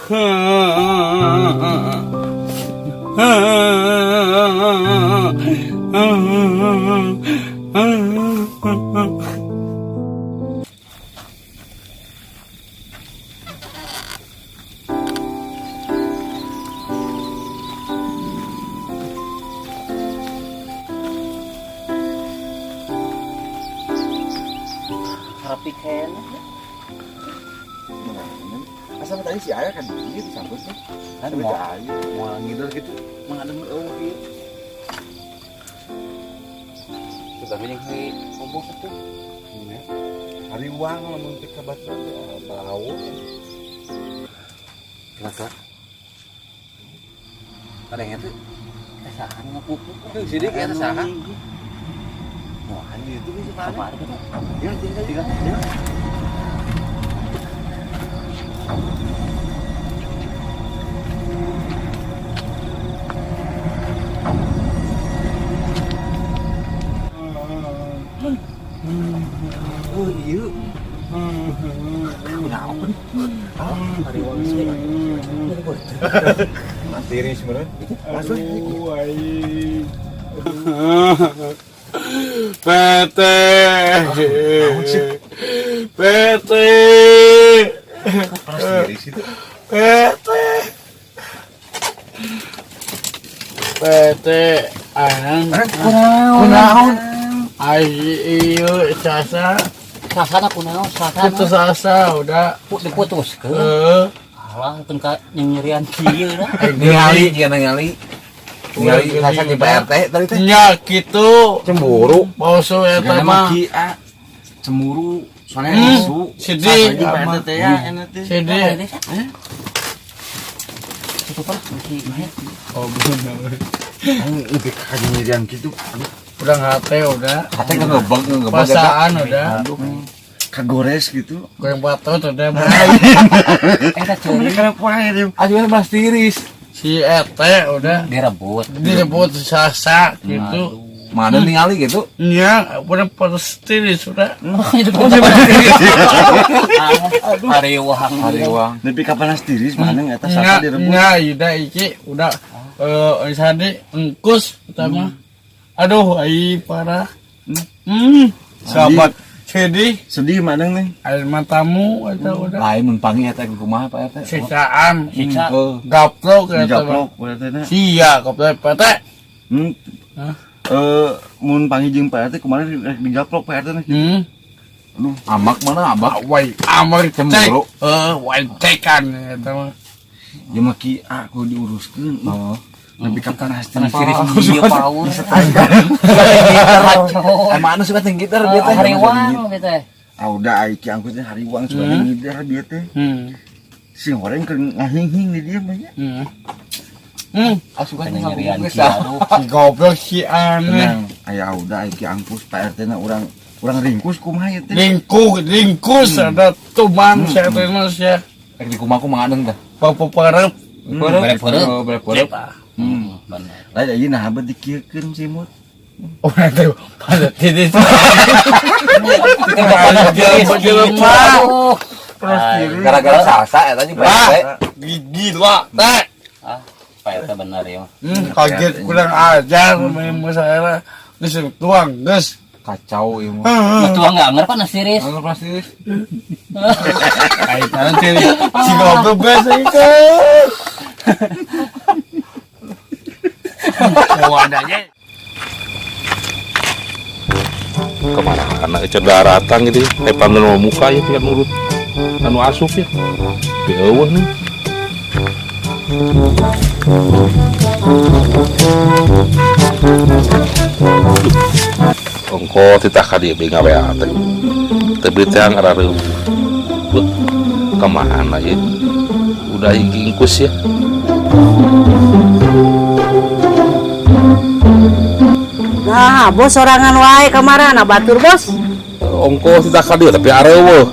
Rapi keneh. Asal tadi si ayah kan gitu sambut tuh. Kan Tapi mau teu aya. Mau ngider gitu, mengadeng eueuh ieu. Sudah jeung si obok atuh. Iya. Hariwang lamun teh ka batur teh bau. Kira-kira. Ada yang itu? Eh, saha nu ngapupu? Sidik eta saha? Wah, anjir itu bisa Kamari gitu. Ya, tinggal Tiga. Oh, iya. Kunaon? Hariwang sih. Tiris meureun. Masuk. Aduh, aing. PT. PT. Panas tiris itu. PT. PT. Anang. Kunaon? Ai ieu sasa. Sasana kunaon? Sasana. Itu sasa udah. Diputuskeun. Heeh. Alah, teu ka nyerian kieu dah. Ningali jeung ningali. Ningali sasa di Pak RT tadi teh. Nya kitu. Cemburu. Bausu eta mah. Cemburu. Soalnya isu. Sedih. Sasa jeung Pak RT teh ya enak teh. Sedih. Tutup lah, masih Oh, bener. Lebih kanyirian gitu. Aduh, Udah ngate udah. hati ngegebeg ngegebeg. Pasaan udah. Kagores gitu. Goreng batot udah. Eta ceurik Kenapa wae dia? Aduh, mas tiris. Si RT udah direbut. direbut sasa gitu. Mana ningali gitu? Nya, udah pasti sudah. Itu hariwang. Hariwang. Nepi ka panas tiris mana eta Nya, sasa direbut. nya, udah iki udah sadi engkus pertama. Aduh, ai parah. Sahabat sedih, Sedih mana nih? Air matamu eta udah. Lain mun panggih eta kumaha Pak RT? Siksaan, Siksa. Oh, gaplok eta mah. digaplok Pak RT na. Sia, goblok PT. Hmm. Hah? Mun panggih jeung Pak RT kemarin rek digaplok Pak RT na. Aduh, amak mana abak? Wai, amar cek. Cemburu. Wai cekan eta mah. Ya mah ki aku diuruskeun. Oh. Nepi ka panas Panas tiris. tiris ieu paur. Kacau. Emang anu suka tinggi dia teh. Hariwang gitu teh. Ah udah ai ki angkutnya hariwang suka ngider dia teh. Sing horeng keur ngahinghing di dia mah nya. Ah suka Nyerian kieu aduh. Si goblok si aneh. Tenang, aya udah ai ki angkus Pak RT na urang urang ringkus kumaha ieu teh. Lingkuh, lingkus ada tuman saya teh mas ya. Rek di kumaha kumaha adeng teh. Bapak parep. Berep-berep. Berep-berep. Bener. Lain ayeuna nah habet dikieukeun si Mut. Oh nanti pada titik. Panas tiris Jelema. aduh. Gara-gara salsa eta jeung Pak RT. Gila, teh. Ah, Pak RT bener ya. Kaget kurang ajar memang saya geus tuang geus. Kacau ieu mah. Betul enggak ngerti panas tiris. Anu pasti. Ai nanti si goblok geus ieu. Oh adanya. Kemana anak daratan gitu ya pandan mau muka ya tiap nurut anu asup ya di eueuh nih. Ongko titah ka dieu beuh ngawea teh teu beuteang arareuweut kemana ya udah ingkus ya. Nah, bos sorangan wae kamarana batur bos. Ongko titah ka dieu tapi areuweuh.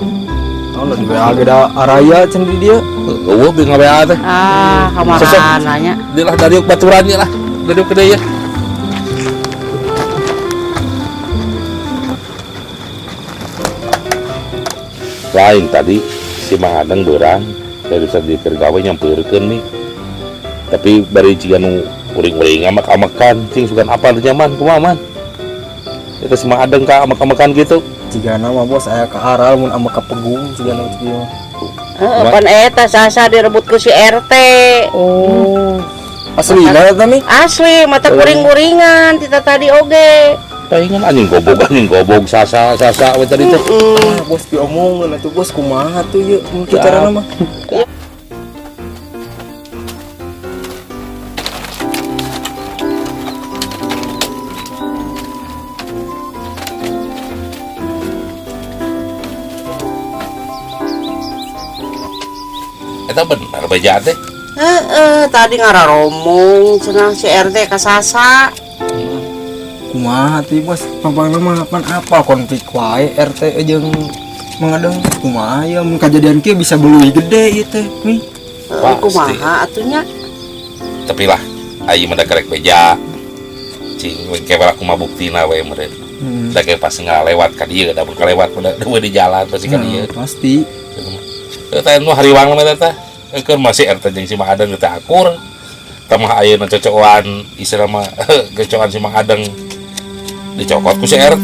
Oh, di WA ge da araya cenah di dieu. Eueuh beuh ngawea teh. Ah, kamarana nya. Dia lah dari baturannya lah dari gede ya. Lain tadi si Mang Adeng berang Dari bisa dikir gawe nyampeurkeun nih. Tapi bari jiga nu uring-uring amak-amakan cing sugan apa teu nyaman kumaha man. Eta si Mang Adeng ka amak-amakan gitu. Jigana mah bos aya ka aral mun amak ka pegung jigana mah kieu mah. Heeh, pan eta sasa direbut ku si RT. Oh. Asli lah eta nih. Asli mata kuring-kuringan tita tadi oge. Palingan anjing gobog sasa sasa we tadi teh. Ah, bos diomongkeun atuh bos kumaha tuh ieu mun kieu carana mah. Eta bener beja teh. Heeh, tadi ngararomong cenah si RT ka Sasa. Kumaha tuh bos, pampangna mah pan apa konflik wae RT jeung Mang Adeng kumaha ya mun kajadian kieu bisa belui gede ieu teh mi. Heeh, kumaha atuh nya? Tapi lah ayeuna mah da karek beja. Cing we ke bala kumaha buktina we meureun. Da ge pasti ngalewat ka dieu, da mun kalewat mah da di jalan pasti ka dieu. Pasti. Eta nu hariwang mah eta teh. Keur masih RT jeung si Mang Adeng teh akur. Tamah ayeuna cocokan istilah mah cocokan si Mang Adeng dicokot ku si RT.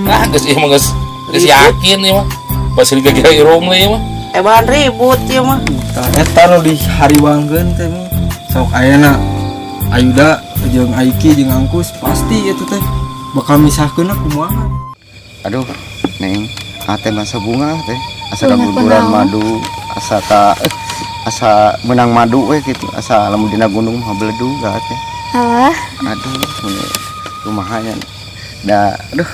Nah, geus ieu mah geus yakin ieu mah. Pasti gegere irung ieu mah. Bahan ribut ieu mah. Tah eta nu dihariwangkeun teh mi. Sok ayeuna Ayuda jeung Aiki jeung Angkus pasti eta teh bakal misahkeunna kumaha. Aduh, Neng, ate masa bunga teh. Asa kaguguran madu, asa ka asa menang madu we gitu, asa lamun dina gunung mah beledug teh. Alah. Aduh, kumaha nya. Da, aduh.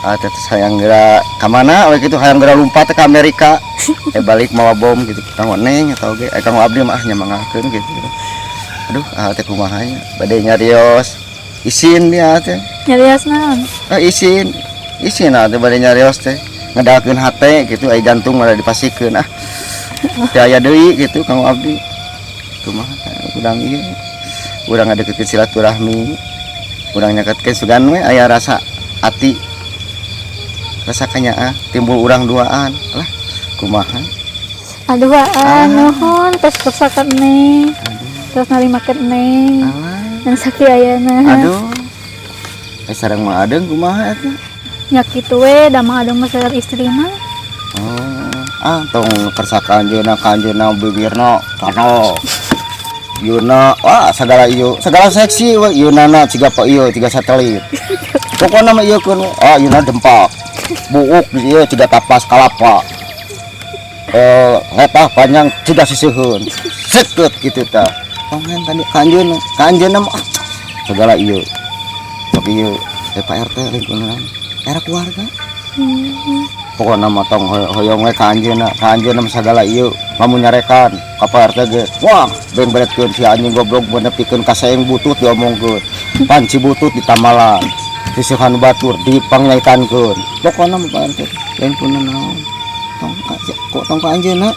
Ate teh hayang geura ka mana we gitu, hayang geura lumpat ke Amerika. Balik mawa bom gitu. Kanggo Neng atau ge kanggo abdi mah nyamangakeun gitu. Aduh, ate kumaha nya. Bade nyarios isin dia teh. Nyarios naon? Isin. Isin ate bade nyarios teh. Ngedalkeun hate gitu, ai jantung malah dipasikeun ah. Teu aya deui gitu kanggo abdi. Kumaha urang ieu. Urang ngadeukeutkeun silaturahmi. Urang nyaketkeun sugan we aya rasa ati. Rasa kanyaah timbul urang duaan lah. Kumaha? Aduh, nuhun tos kersakan neng. Terus narimakeun neng. Yang sakieu ayana. Aduh. Sareng Mang Adeng kumaha eta? Nya kitu we, da Mang Adeng mah sareng istri mah. Oh, tong kersa ka anjeunna bibirna kano. Yuna, wah segala ieu, segala seksi we Yunana ciga pa ieu ciga satelit. Pokona mah ieu keun, Yuna dempak. Buuk ieu ciga tapas kalapa. Ngetah panjang ciga siseuheun. Seukeut kitu tah. Tong tadi ka anjeunna mah segala ieu. Sok ieu Pak RT lingkungan era keluarga. Pokona mah tong hoyong we ka anjeunna mah sagala ieu lamun nyarekan ka Pak RT ge wah bengberetkeun si anjing goblok nepikeun ka saeng butut diomongkeun panci butut ditamalan sisihan batur dipangnyaetankeun. Pokona mah Pak RT lain kuna naon tong ka kok tong ka anjeunna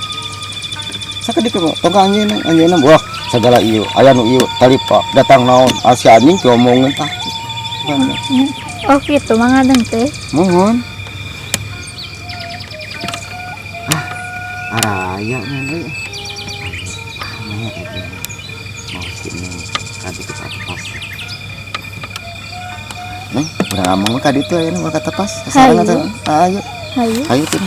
sakedik kok tong ka anjeunna anjeunna wah sagala ieu aya nu ieu talipa datang naon si anjing diomongkeun tah. Oh gitu Mang Adeng teh. Mohon. Ah, araya nya euy. Ah, tadi. Mau sini kadi kita tepas. Neng, urang amang mah ka ditu ayeuna mah ka tepas. Sasaran atuh. Ayo. Hayu. Hayu tuh.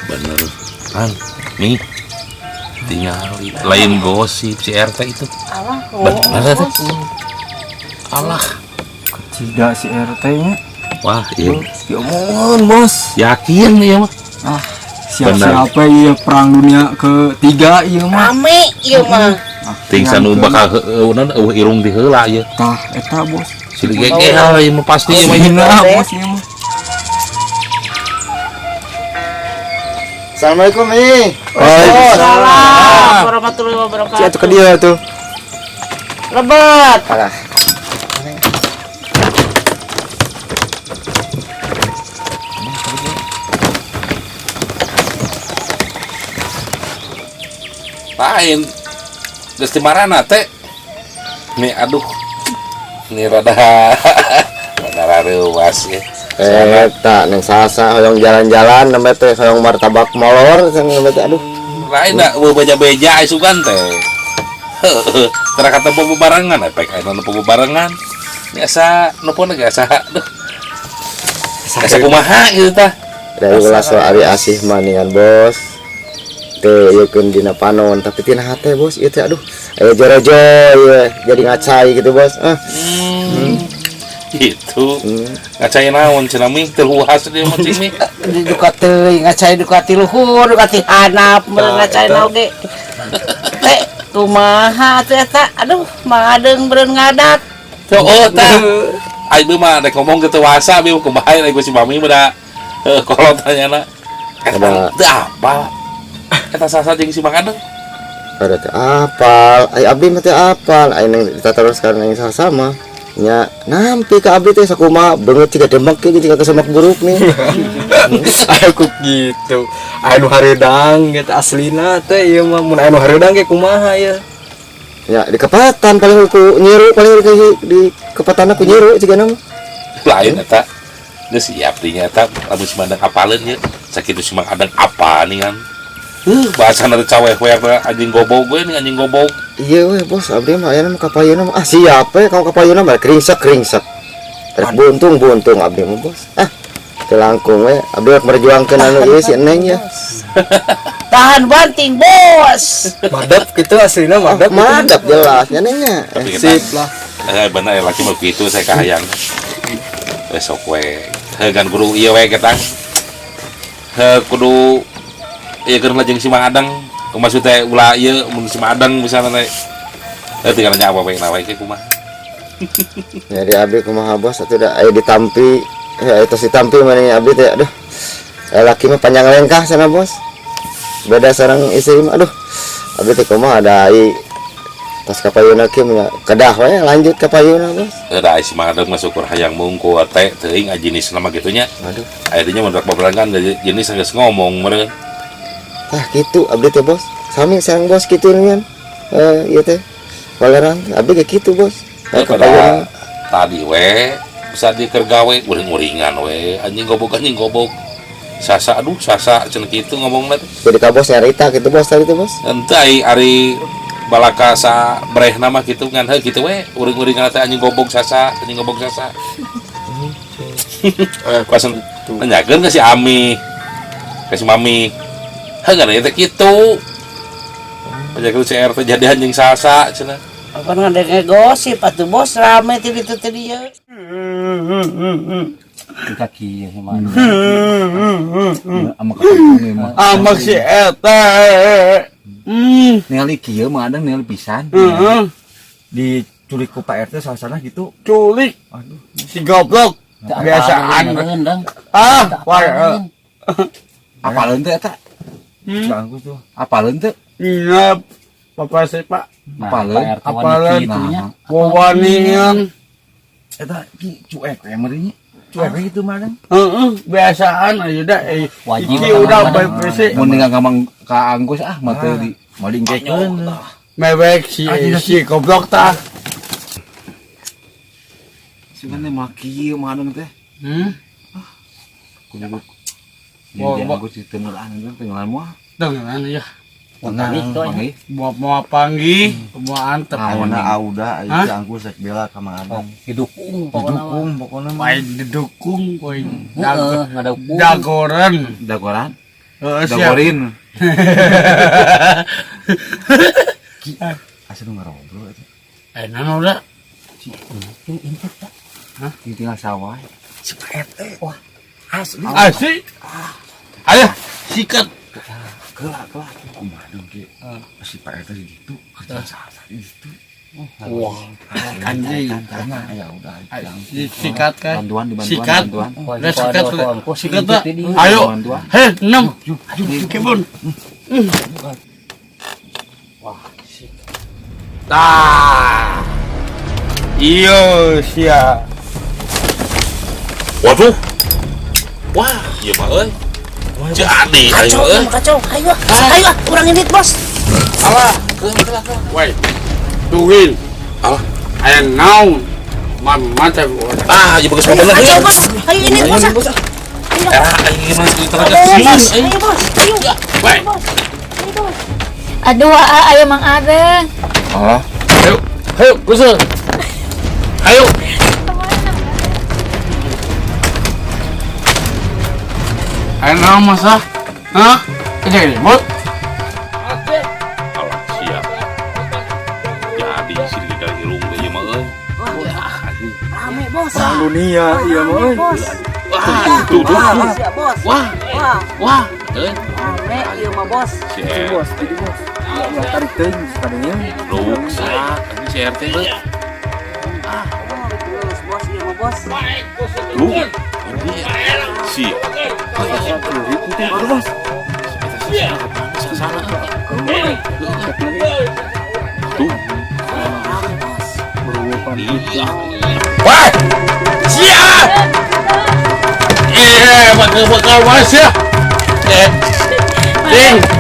Bener kan nih tinggal lain gosip si RT itu. Alah, bener teh. Alah, Tidak si RT nya. Wah, iya. Diomongan bos. Yakin iya mah. Ah, siap-siapa iya perang dunia ketiga iya mah. Rame iya mah. Ting sanu bakal heueuh eueuh irung di heula ieu. Tah eta bos. Silig gegel ieu mah pasti ieu mah. Hina bos ieu mah. Assalamualaikum ih. Waalaikumsalam warahmatullahi wabarakatuh. Atuh ka dieu tuh. Lebet. Alah. Lain. Geus di marana teh. Nih aduh. Nih rada rada rareuwas ya. Eta neng Sasa hoyong jalan-jalan nembe teh hoyong martabak molor cenah nembe teh aduh. Lain da eueuh beja-beja isukan teh. Heueuh, tara ketemu bebarengan efek ayeuna nu bebarengan. Ini asa nu ge asa aduh. Asa kumaha gitu tah. Dari ulah so ari asih mah ningan bos. Teu ieukeun dina panon tapi tina hate bos ieu teh aduh. Aya jorojo ieu jadi ngacai gitu bos. Ah. Gitu. Ngacai naon cenah mih teu luas dia mah cing mih. Duka teuing ngacai duka ti luhur, duka ti handap, meureun ngacai oge. Teh kumaha atuh eta? Aduh, Mang Adeng meureun ngadat. Tuh, oh tah. Aing mah rek ngomong ke teu wasa bi kumaha aing si mami mah da heuh kolot tanyana. Eta teu apal. Eta Sasa jeung si Mang Adeng. Ada teh apal, ai abdi mah teh apal, ai neng ditateruskan neng Sasa mah. Nya nampi ka abdi teh sakumaha beungeut ciga demek ge ciga kesemak buruk nih. Ayo ku gitu. Aya nu hareudang gitu aslina teh ieu mah mun aya nu hareudang ge kumaha ieu. Ya di kepatan paling ku nyiru paling di kepatanna ku nyiru ciga mah. Lain eta. Geus siap dinya eta lamun si Mang Adeng apaleun ye. Sakitu si Mang Adeng apa nih kan. Bahasana teh caweh we anjing gobog we nih anjing gobog. Iya weh bos, abdi mah ayeuna mah kapayuna mah ah siap we kalau kapayuna mah kringsek-kringsek. Rek buntung-buntung abdi mah bos. Ah, teu langkung we abdi rek merjuangkeun anu ieu si Neng ya. Tahan banting, bos. Madep gitu aslina madep. Madep jelas nya Neng nya. Sip lah. Bener laki mah kitu saya kahayang. Besok we heuh gan guru ieu we ketang. Heuh kudu ieu keur jeung si Mang Adeng. Maksud teh ulah ieu mun si Mang Adeng misalna teh. Tinggal nanya apa we na we kumaha. Jadi abdi kumaha bos atuh da aya ditampi, aya tos ditampi mah abdi teh aduh. Laki mah panjang lengkah sana bos. Beda sareng istri mah aduh. Abdi teh kumaha da ai tos ka payuna kieu mah kedah we lanjut ka payuna bos. Da ai si Mang Adeng mah syukur hayang mungkul teh teuing jenis nama kitu nya. Aduh. Aya dinya mun rek babarengan jenis geus ngomong meureun. Tah kitu abdi teh bos. Sami sareng bos kitu nyan. Ieu teh. Baleran abdi ge kitu bos. Pada tadi we bisa di keur gawe uring-uringan we anjing gobog. Sasa aduh sasa cenah kitu ngomongna teh. Jadi ka bos nyarita kitu bos tadi teh bos. Henteu ai ari balaka sa brehna mah kitu ngan heuh kitu we uring-uringan teh anjing gobog sasa anjing gobog sasa. Pas nanyakeun ka si Ami ka si Mami. Heuh ngan teh kitu. Panjakeun si RT jadi anjing sasa cenah. Apa ngadenge gosip atuh bos rame ti ditu teh dieu. Kaki ya sama ama kampung mah. Amak si eta. Ningali kieu mah Adeng ningali pisan. Diculik ku Pak RT salah-salah gitu. Culik. Aduh. Si goblok. Biasaan. Ah, wah. Apaleun teh eta? Bagus tuh. Apaleun teh? Iya, Bapak sih, Pak. Apaleun? Apaleun. Wawanian. Eta ki cuek we meureun nya. Cuek we gitu mah Adeng. Heeh, biasaan aja dah. Wajib Iki udah baik besi. Mun dengan gamang ka Anggus ah mah teu di mau dingkekeun. Mewek si si goblok tah. Sebenarnya mah kieu mah Adeng teh. Kudu. Wah, Jadi Anggus di tenggelan tenggelan moal. Tenggelan ya. Panggih. Mau mau panggih, mau antep. Ayeuna auda Hah? ieu Anggus rek bela ka Mang Adeng. Didukung pokona. Didukung pokona mah. Wae didukung kowe. Heeh, ngadukung. Dagoran. Dagoran? Heeh, siap. Dagorin. Asa nu ngarobrol eta. Naon udah? Hah? Tinggal sawah. Si Pak RT. Wah, asli. Asli. Ayo, sikat. Kelak, kelak. Kumaha dong ki? Si Pak RT gitu, kerja sawah gitu. Wah, anjing. Ya udah. Sikat kan? Bantuan dibantuan, Sikat. bantuan. Udah sikat, sikat tak? Ayo. Bantuan. Hei, 6. Kebun. Wah, sikat. Tah. Iyo, siap. Waduh. Wah, ieu mah euy. Jadi ayo Kacau, euy. kacau. Ayo, ayo, kurang ini, bos. Alah, woi. Tungguin. Alah. Aya naon? Mama teh. Ah, ieu bagus bener. Ayo bos, ayo ini bos. Ah, aing mah cerita Ayo bos, ayo bos, ayo. Woi. Bos. Ayo bos. Aduh, aa, ayo Mang Adeng. Alah. Ayo, ayo, kusur. Ayo. Ayo naon masa? Hah? Ini ribut. Alah, siap. Jadi sih dari irung teh ieu mah euy. Wah, anjing. Rame bos. Perang dunia iya mah euy. Bos. Wah, tuh tuh. Bos, ya bos. Wah, Wah, wah, euy. rame ieu mah bos. Si Jadi bos, jadi bos. Ulah tarik teuing kadunya. Ruksak, anjing si RT euy. Terus bos ieu mah bos. Lu. Si. Aduh bos. Sana. Tuh. Iya. Woi. Siap. Eh, bakal bakal mas ya. Eh. Ding.